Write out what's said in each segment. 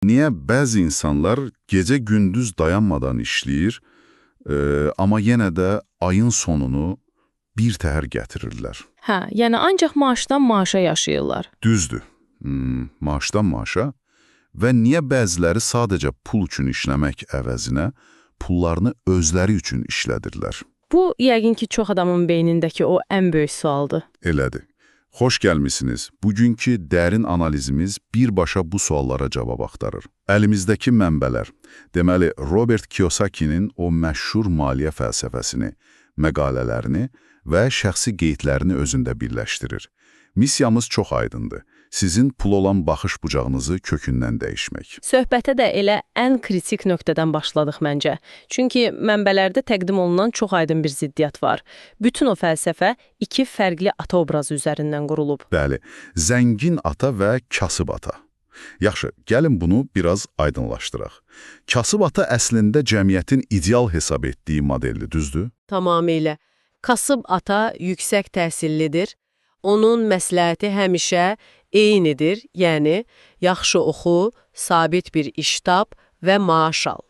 Niyə bəzi insanlar gecə-gündüz dayanmadan işləyir, amma yenə də ayın sonunu bir təhər gətirirlər? Hə, yəni ancaq maaşdan maaşa yaşayırlar. Düzdür. Maaşdan maaşa. Və niyə bəziləri sadəcə pul üçün işləmək əvəzinə pullarını özləri üçün işlədirlər? Bu, yəqin ki, çox adamın beynindəki o ən böyük sualdır. Elədir. Xoş gəlmisiniz. Bugünkü dərin analizimiz birbaşa bu suallara cavab axtarır. Əlimizdəki mənbələr, deməli Robert Kiyosakinin o məşhur maliyyə fəlsəfəsini, məqalələrini və şəxsi qeydlərini özündə birləşdirir. Missiyamız çox aydındır. Sizin pul olan baxış bucağınızı kökündən dəyişmək. Söhbətə də elə ən kritik nöqtədən başladıq məncə. Çünki mənbələrdə təqdim olunan çox aydın bir ziddiyyət var. Bütün o fəlsəfə iki fərqli ata obrazı üzərindən qurulub. Bəli, zəngin ata və kasıb ata. Yaxşı, gəlin bunu biraz aydınlaşdıraq. Kasıb ata əslində cəmiyyətin ideal hesab etdiyi modeldir, düzdür? Tamamilə. Kasıb ata yüksək təhsillidir. Onun məsləhəti həmişə eynidir, yəni yaxşı oxu, sabit bir iş tap və maaş al.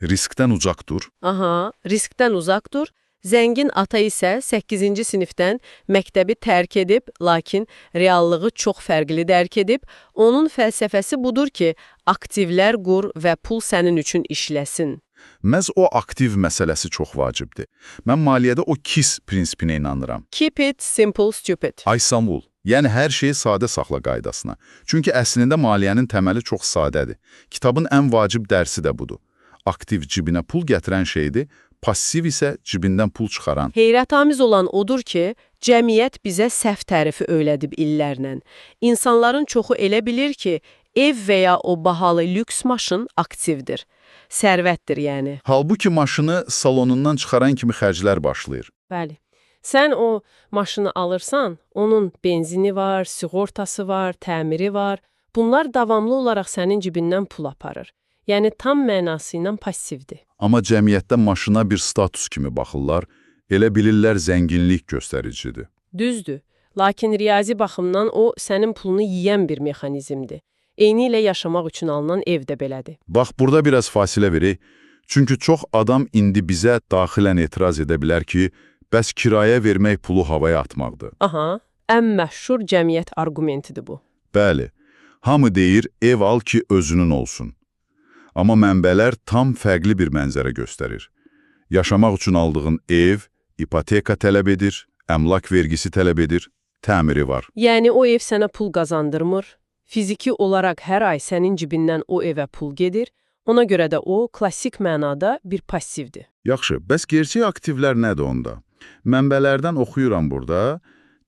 Riskdən uzaq dur. Aha, riskdən uzaq dur. Zəngin ata isə 8-ci sinifdən məktəbi tərk edib, lakin reallığı çox fərqli dərk edib. Onun fəlsəfəsi budur ki, aktivlər qur və pul sənin üçün işləsin. Məhz o aktiv məsələsi çox vacibdir. Mən maliyyədə o KISS prinsipinə inanıram. Keep it simple, stupid. Aysamul, yəni hər şeyi sadə saxla qaydasına. Çünki əslində maliyyənin təməli çox sadədir. Kitabın ən vacib dərsi də budur. Aktiv cibinə pul gətirən şeydir, passiv isə cibindən pul çıxaran. Heyrətamiz olan odur ki, cəmiyyət bizə səhv tərifi öyrədib illərlə. İnsanların çoxu elə bilir ki, ev və ya o bahalı lüks maşın aktivdir. Sərvətdir yəni. Halbuki maşını salonundan çıxaran kimi xərclər başlayır. Bəli. Sən o maşını alırsan, onun benzini var, sığortası var, təmiri var. Bunlar davamlı olaraq sənin cibindən pul aparır. Yəni tam mənası ilə passivdir. Amma cəmiyyətdə maşına bir status kimi baxırlar, elə bilirlər zənginlik göstəricidir. Düzdür. Lakin riyazi baxımdan o sənin pulunu yeyən bir mexanizmdir. Eynilə yaşamaq üçün alınan ev də belədir. Bax, burada biraz fasilə verək. Çünki çox adam indi bizə daxilən etiraz edə bilər ki, bəs kirayə vermək pulu havaya atmaqdır. Aha, ən məşhur cəmiyyət arqumentidir bu. Bəli, hamı deyir ev al ki özünün olsun. Amma mənbələr tam fərqli bir mənzərə göstərir. Yaşamaq üçün aldığın ev ipoteka tələb edir, əmlak vergisi tələb edir, təmiri var. Yəni o ev sənə pul qazandırmır. Fiziki olaraq hər ay sənin cibindən o evə pul gedir. Ona görə də o klassik mənada bir passivdir. Yaxşı, bəs gerçək aktivlər nədir onda? Mənbələrdən oxuyuram burada.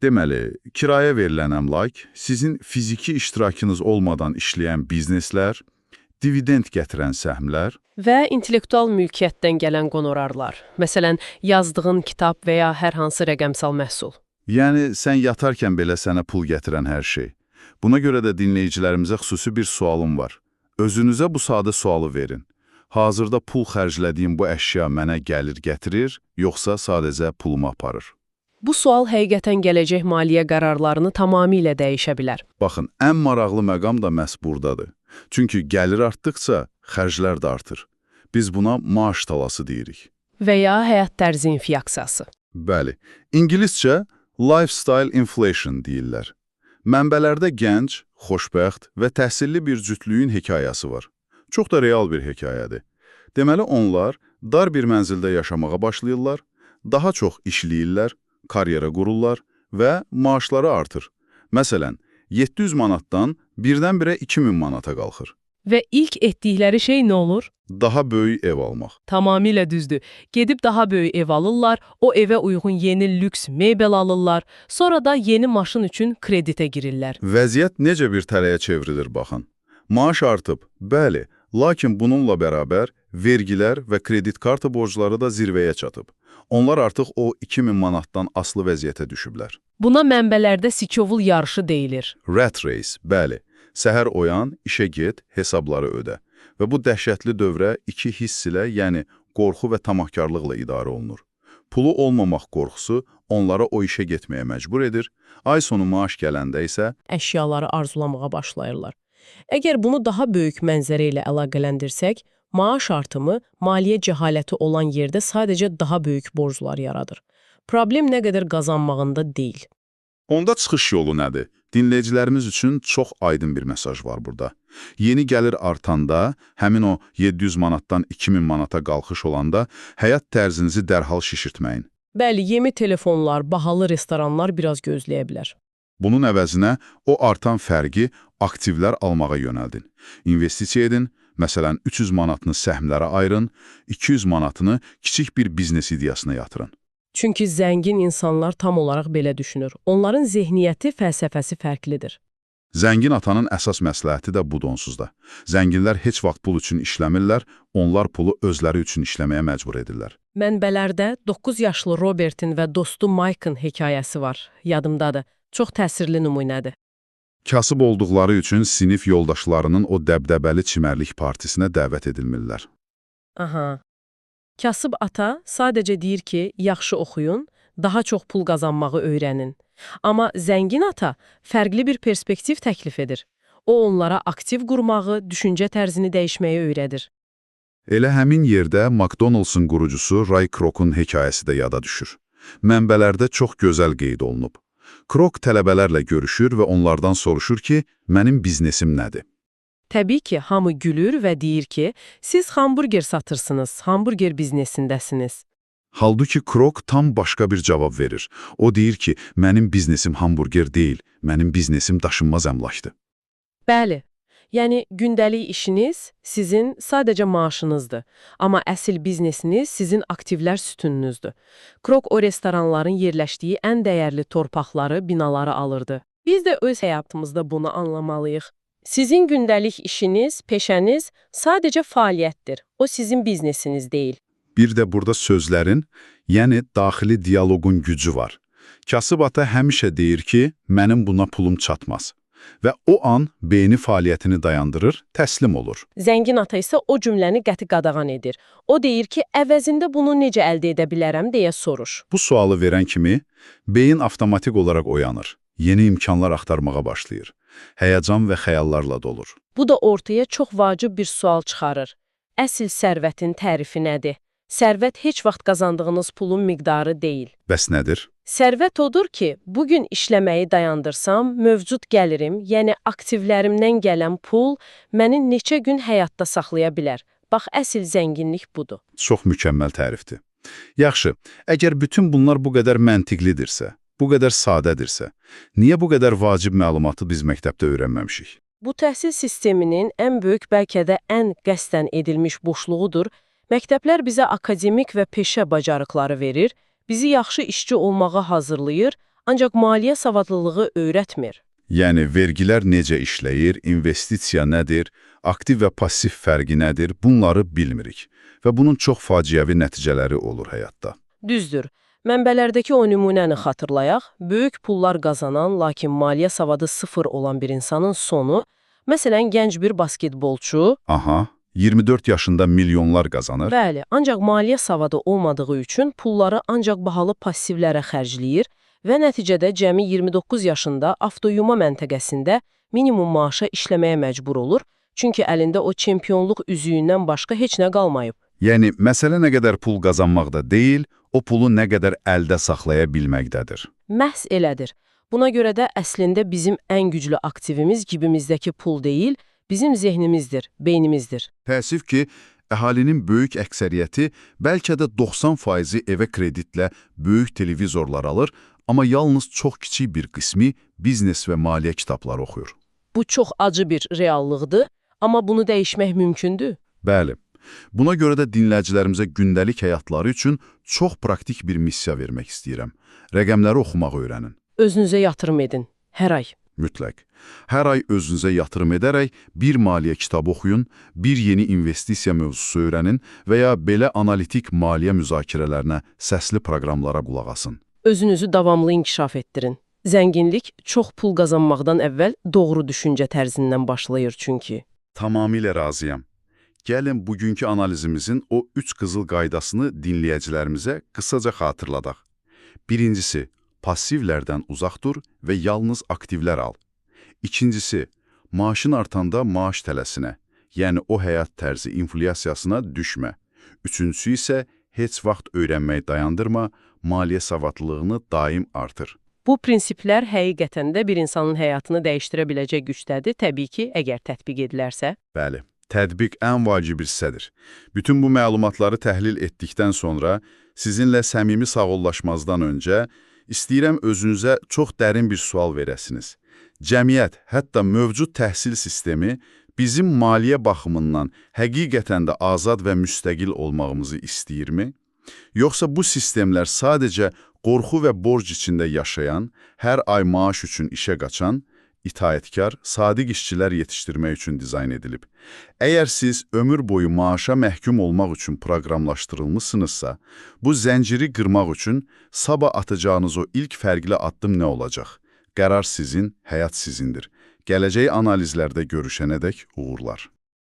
Deməli, kirayə verilən əmlak, sizin fiziki iştirakınız olmadan işləyən bizneslər, dividend gətirən səhmlər, Və intellektual mülkiyyətdən gələn qonorarlar. Məsələn, yazdığın kitab və ya hər hansı rəqəmsal məhsul. Yəni sən yatarkən belə sənə pul gətirən hər şey. Buna görə də dinləyicilərimizə xüsusi bir sualım var. Özünüzə bu sadə sualı verin. Hazırda pul xərclədiyim bu əşya mənə gəlir gətirir, yoxsa sadəcə pulumu aparır? Bu sual həqiqətən gələcək maliyyə qərarlarını tamamilə dəyişə bilər. Baxın, ən maraqlı məqam da məhz burdadır. Çünki gəlir artdıqca xərclər də artır. Biz buna maaş talası deyirik. Və ya həyat tərzi inflyasiyası. Bəli, ingiliscə lifestyle inflation deyirlər. Mənbələrdə gənc, xoşbəxt və təhsilli bir cütlüyün hekayəsi var. Çox da real bir hekayədir. Deməli, onlar dar bir mənzildə yaşamağa başlayırlar, daha çox işləyirlər, karyera qururlar və maaşları artır. Məsələn, 700 manatdan birdən-birə 2000 manata qalxır. Və ilk etdikləri şey nə olur? Daha böyük ev almaq. Tamamilə düzdür. Gedib daha böyük ev alırlar, o evə uyğun yeni lüks mebel alırlar, sonra da yeni maşın üçün kreditə girirlər. Vəziyyət necə bir tələyə çevrilir baxın. Maaş artıb, bəli, lakin bununla bərabər vergilər və kredit kartı borcları da zirvəyə çatıb. Onlar artıq o 2000 manatdan asılı vəziyyətə düşüblər. Buna mənbələrdə siçovul yarışı deyilir. Rat race, bəli. Səhər oyan, işə get, hesabları ödə. Və bu dəhşətli dövrə iki hiss ilə, yəni qorxu və tamahkarlıqla idarə olunur. Pulu olmamaq qorxusu onlara o işə getməyə məcbur edir. Ay sonu maaş gələndə isə Əşyaları arzulamağa başlayırlar. Əgər bunu daha böyük mənzərə ilə əlaqələndirsək, maaş artımı maliyyə cəhaləti olan yerdə sadəcə daha böyük borclar yaradır. Problem nə qədər qazanmağında deyil. Onda çıxış yolu nədir? Dinləyicilərimiz üçün çox aydın bir mesaj var burada. Yeni gəlir artanda, həmin o 700 manatdan 2000 manata qalxış olanda həyat tərzinizi dərhal şişirtməyin. Bəli, yeni telefonlar, bahalı restoranlar biraz gözləyə bilər. Bunun əvəzinə o artan fərqi aktivlər almağa yönəldin. İnvestisiya edin, məsələn 300 manatını səhmlərə ayırın, 200 manatını kiçik bir biznes ideyasına yatırın. Çünki zəngin insanlar tam olaraq belə düşünür. Onların zehniyyəti, fəlsəfəsi fərqlidir. Zəngin atanın əsas məsləhəti də budur onsuz da. Zənginlər heç vaxt pul üçün işləmirlər, onlar pulu özləri üçün işləməyə məcbur edirlər. Mənbələrdə 9 yaşlı Robertin və dostu Mike'ın hekayəsi var. Yadımdadır. Çox təsirli nümunədir. Kasıb olduqları üçün sinif yoldaşlarının o dəbdəbəli çimərlik partisinə dəvət edilmirlər. Aha. Kasıb ata sadəcə deyir ki, yaxşı oxuyun, daha çox pul qazanmağı öyrənin. Amma zəngin ata fərqli bir perspektiv təklif edir. O onlara aktiv qurmağı, düşüncə tərzini dəyişməyi öyrədir. Elə həmin yerdə McDonald'sın qurucusu Ray Krok'un hekayəsi də yada düşür. Mənbələrdə çox gözəl qeyd olunub. Krok tələbələrlə görüşür və onlardan soruşur ki, mənim biznesim nədir? Təbii ki, hamı gülür və deyir ki, siz hamburger satırsınız, hamburger biznesindəsiniz. Halbuki Krok tam başqa bir cavab verir. O deyir ki, mənim biznesim hamburger deyil, mənim biznesim daşınmaz əmlakdır. Bəli. Yəni gündəlik işiniz sizin sadəcə maaşınızdır, amma əsl biznesiniz sizin aktivlər sütununuzdür. Krok o restoranların yerləşdiyi ən dəyərli torpaqları, binaları alırdı. Biz də öz həyatımızda bunu anlamalıyıq. Sizin gündəlik işiniz, peşəniz sadəcə fəaliyyətdir. O sizin biznesiniz deyil. Bir də burada sözlərin, yəni daxili dialoqun gücü var. Kasıb ata həmişə deyir ki, mənim buna pulum çatmaz. Və o an beyni fəaliyyətini dayandırır, təslim olur. Zəngin ata isə o cümləni qəti qadağan edir. O deyir ki, əvəzində bunu necə əldə edə bilərəm deyə soruş. Bu sualı verən kimi beyin avtomatik olaraq oyanır, yeni imkanlar axtarmağa başlayır. Həyəcan və xəyallarla dolur. Bu da ortaya çox vacib bir sual çıxarır. Əsl sərvətin tərifi nədir? Sərvət heç vaxt qazandığınız pulun miqdarı deyil. Bəs nədir? Sərvət odur ki, bugün işləməyi dayandırsam, mövcud gəlirim, yəni aktivlərimdən gələn pul məni neçə gün həyatda saxlaya bilər. Bax, əsl zənginlik budur. Çox mükəmməl tərifdir. Yaxşı, əgər bütün bunlar bu qədər məntiqlidirsə, bu qədər sadədirsə, niyə bu qədər vacib məlumatı biz məktəbdə öyrənməmişik? Bu təhsil sisteminin ən böyük, bəlkə də ən qəsdən edilmiş boşluğudur. Məktəblər bizə akademik və peşə bacarıqları verir, bizi yaxşı işçi olmağa hazırlayır, ancaq maliyyə savadlılığı öyrətmir. Yəni vergilər necə işləyir, investisiya nədir, aktiv və pasiv fərqi nədir, bunları bilmirik. Və bunun çox faciəvi nəticələri olur həyatda. Düzdür. Mənbələrdəki o nümunəni xatırlayaq, böyük pullar qazanan, lakin maliyyə savadı sıfır olan bir insanın sonu, məsələn, gənc bir basketbolçu, Aha, 24 yaşında milyonlar qazanır. bəli, ancaq maliyyə savadı olmadığı üçün pulları ancaq bahalı passivlərə xərcləyir və nəticədə cəmi 29 yaşında avtoyuma məntəqəsində minimum maaşa işləməyə məcbur olur, çünki əlində o çempionluq üzüyündən başqa heç nə qalmayıb. Yəni, məsələ nə qədər pul qazanmaqda deyil, o pulu nə qədər əldə saxlaya bilməkdədir. Məhz elədir. Buna görə də əslində bizim ən güclü aktivimiz cibimizdəki pul deyil, bizim zehnimizdir, beynimizdir. Təəssüf ki, əhalinin böyük əksəriyyəti, bəlkə də 90%-i evə kreditlə böyük televizorlar alır, amma yalnız çox kiçik bir qismi biznes və maliyyə kitabları oxuyur. Bu çox acı bir reallıqdır, amma bunu dəyişmək mümkündür. Bəli. Buna görə də dinləyicilərimizə gündəlik həyatları üçün çox praktik bir missiya vermək istəyirəm. Rəqəmləri oxumağı öyrənin. Özünüzə yatırım edin, hər ay. Mütləq. Hər ay özünüzə yatırım edərək bir maliyyə kitabı oxuyun, bir yeni investisiya mövzusu öyrənin və ya belə analitik maliyyə müzakirələrinə, səsli proqramlara qulaq asın. Özünüzü davamlı inkişaf etdirin. Zənginlik çox pul qazanmaqdan əvvəl doğru düşüncə tərzindən başlayır çünki. Tamamilə razıyam. Gəlin bugünkü analizimizin o üç qızıl qaydasını dinləyicilərimizə qısaca xatırladaq. Birincisi, passivlərdən uzaq dur və yalnız aktivlər al. İkincisi, Maaşın artanda maaş tələsinə, yəni o həyat tərzi inflyasiyasına düşmə. Üçüncüsü isə heç vaxt öyrənməyi dayandırma, maliyyə savadlılığını daim artır. Bu prinsiplər həqiqətən də bir insanın həyatını dəyişdirə biləcək gücdədir, təbii ki, əgər tətbiq edilərsə. Bəli, tətbiq ən vacib hissədir. Bütün bu məlumatları təhlil etdikdən sonra sizinlə səmimi sağollaşmazdan öncə istəyirəm özünüzə çox dərin bir sual verəsiniz. Cəmiyyət, hətta mövcud təhsil sistemi bizim maliyyə baxımından həqiqətən də azad və müstəqil olmağımızı istəyirmi? Yoxsa bu sistemlər sadəcə qorxu və borc içində yaşayan, hər ay maaş üçün işə qaçan, itaətkar, sadiq işçilər yetişdirmək üçün dizayn edilib. Əgər siz ömür boyu maaşa məhkum olmaq üçün proqramlaşdırılmışsınızsa, bu zənciri qırmaq üçün sabah atacağınız o ilk fərqli addım nə olacaq? Qərar sizin, həyat sizindir. Gələcək analizlərdə görüşənədək uğurlar.